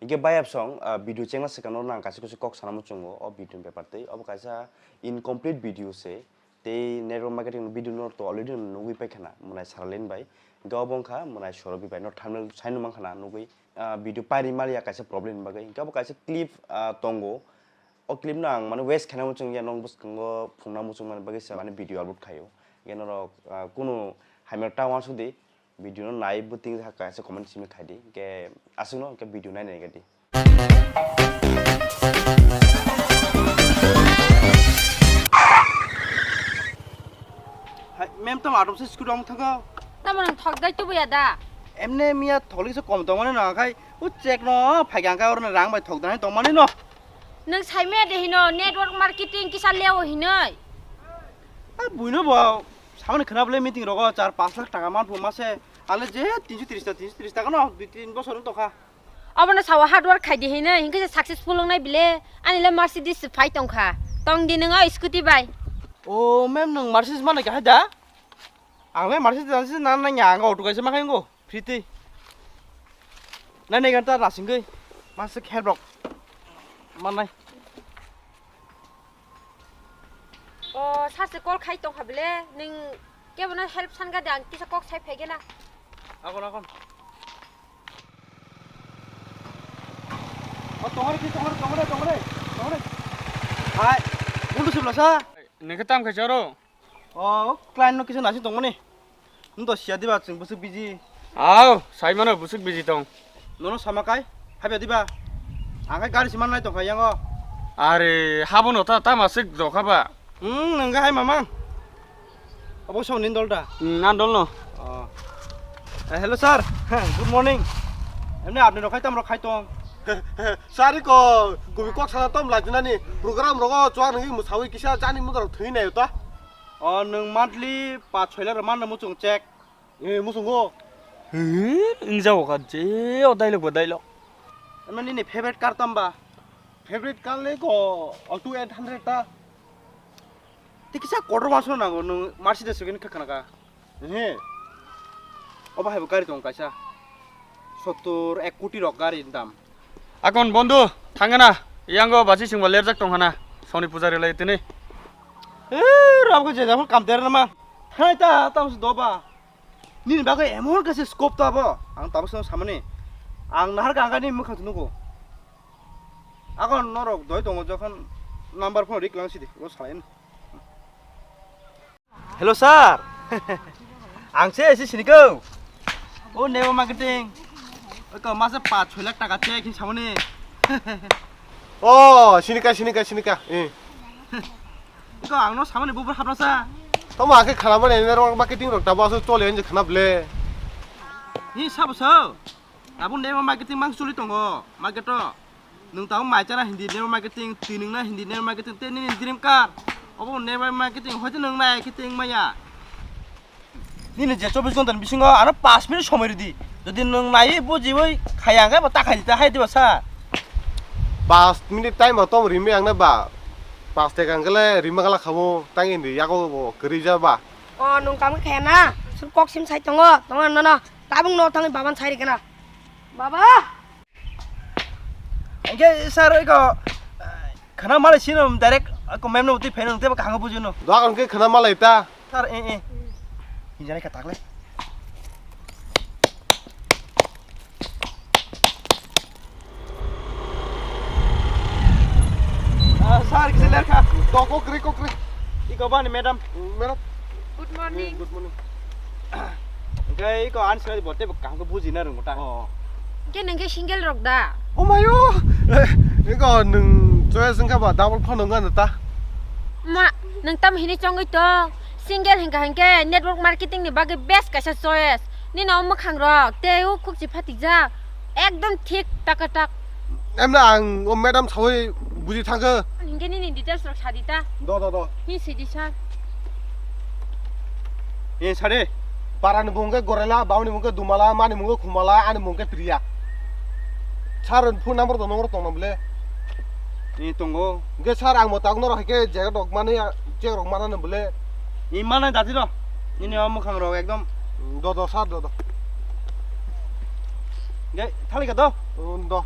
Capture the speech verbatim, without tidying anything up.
Hingke bayap song, ah, video chengna swkang no nang kaisa kusu kok sana muchungo o video ni bepar tei obo kaisa incomplete video se. Tei network marketing video no to already nugui paikha na, mwnai Saralin bai. Hingke obo wngkha mwnai Sorobi bai no thumbnail sai no mankha na nugui, ah, video pairi maliya kaisa problem ni bagwi. Hingke obo kaisa clip, ah, tongo. O clip no ang mane waste khaina muchung ya, nong bwskango phungna muchung mani bagwi se mane video upload khaio. Hingke norok, ah, kunu hamya ta wansuk di. Video no nai bwtwi kaisa comment simi khai di. Hingke aswkno hingke video nai nai di. Hai, mem tamo atom se scooty ong thango. Tamo nang thok dai tubu ya da? Emne miya tholi se kom tongmani no khai u check no phai gang ka orne rang bai thok dai tongmani no. Nang sai me de hino network marketing kisa leo hinoi. A buino bo samani khna bole meeting rogo char panch lakh taka man phu mase ale je tinso tris ta, tinso tris taka no dui tin bosor wng tokha. Obono sawa hard work khai di hinoi, hinkhe se successful wngnai bile. Ani le Mercedes se phai tongkha. Tong di nwng o scooty bai. O mem, nwng Mercedes manai kha hai da? Ang le Mercedes jansi na nang ya, ang auto kaisa ma khai ngo. Free twi. Nai nai gan ta nasingoi. Masa kher bok. Manai. O, sir se call khai tongkha bile, nwng kebono help san gadi, ang kisa kok sai phai gena. Akon, akon. O, tongore, tongore, tongore, tongore, tongore. Hai, bundu sibla sa? Nengke tam khai charo? O, client no kisa nasi tongmani. Nung to siya diba, chwng bwswk busy. Aw, sai mano bwswk busy tong. Nono sama kai, habya diba? Ang kai gari siman nai tongkha yango. Are, habono ta tama sik jokha ba? Hmm, nang hai mamang. Abo song nin dol da? Hmm, nan dol no. Oh. Eh, hello sir. Good morning. Emni apni rok khai tam rok khai tong. Sari ko, kubi kok sana tom lajinani. Program rogo chuang ngi musawi kisa jani mudar thwi nai ta. O, nwng monthly paanch choi lakh rw mano muchung check. Eh, muchungo. He, wng jao kha, je o dailok bo dailok. Ano nini favorite car tamba? Favorite car le ko Alto eight hundred ta. Ti kisa kotor wansukna nango, nwng Mercedes hwnwi kha khna kha. He. Obo hai bo gari tongo kaisa. Sottor ek koti rok gari ni dam. Akon bondhu, thangana, yango basi singba lerjak tongkhana, soni puja relai tini. Eh, rabko je jabo kam der nama. Hai ta, tam se doba. Nini bagwi emon kaisa scope ta bo. Ang tabuk samani. Ang nahar gangani mukha nugo. Akon norok doi tongo jokhon number phone rik lang sidi, o salain. Hello sir. Ang se ese sini ko. O nebo marketing. O ko masa paanch choi lakh taka check hin samani. O, sinika, sinika, sinika. Eh. Ko ang no samani bubur hapna sa. Tamo ake khana mani ene rok marketing rok tabo aso chole enje khana ble. Ni sabo so. Tabuk nebo marketing mang chuli tongo. Market to. Nwng tabuk mai chana hindi nebo marketing, twi nwngna hindi nebo marketing, tei nini dream car. Obo nebo marketing, hoite nwng nai khe tei wng maya. Nini je chobbish ghonta ni bisingo ano paanch minute somoi ridi. Jodi nwng naiwi bujiwi khaya hwnkhe bo ta khai di ta hai diba sa. Paanch minute time bo tom rimwi ang na ba. Paanch taka hwnkhe le rima gala khamo tang indi yago bo kwrwi ja ba. O nwng tamo khaya na, sur kok sim sai tongo, tongo nono. Tabuk no thangwi baban sai rikena. Baba! Hingke sir, iko, khana malai sino direct, ko mem no twi pheno tebo kaham bujuno. Dogan ke khana malai ta. Sir, eh, eh. Hinjani ka takle. Ah, sir, kisi ler ka. To kokri, kokri. Iko bani madam. Madam. Good morning. Good morning. Hingke iko ani sari bote bo kaham ke buji na rung ta. Oh. Hingke nang ke single rok da? Oh mayo. Iko nung choice hingke ba double phone nung ano ta. Ma, nang tam hini chongoi to. Single hingka hingke network marketing ni bagwi best kaisa choice. Nini o mwkhang rok tei o khukchi phatikjak. Ekdom thik taka tak. Emna ang o madam sawi buji thangkhe. Hingke nini details rok sadi ta. Do, do, do. Hi sidi sir. Ni sade. Parani mung khe Gorela, bauni mung khe Dumala, mani mung khe Khumala, ani mung khe Priya. Sir phone number do number tong na bole. Ni tongo. Hingke sir ang mo tang noro hingke jaga dok mani check rok mana na bole. Ni mana dati do. Nini o mwkhang rok ekdom. Do, do, sir, do, do. Hingke thali ka do. Do.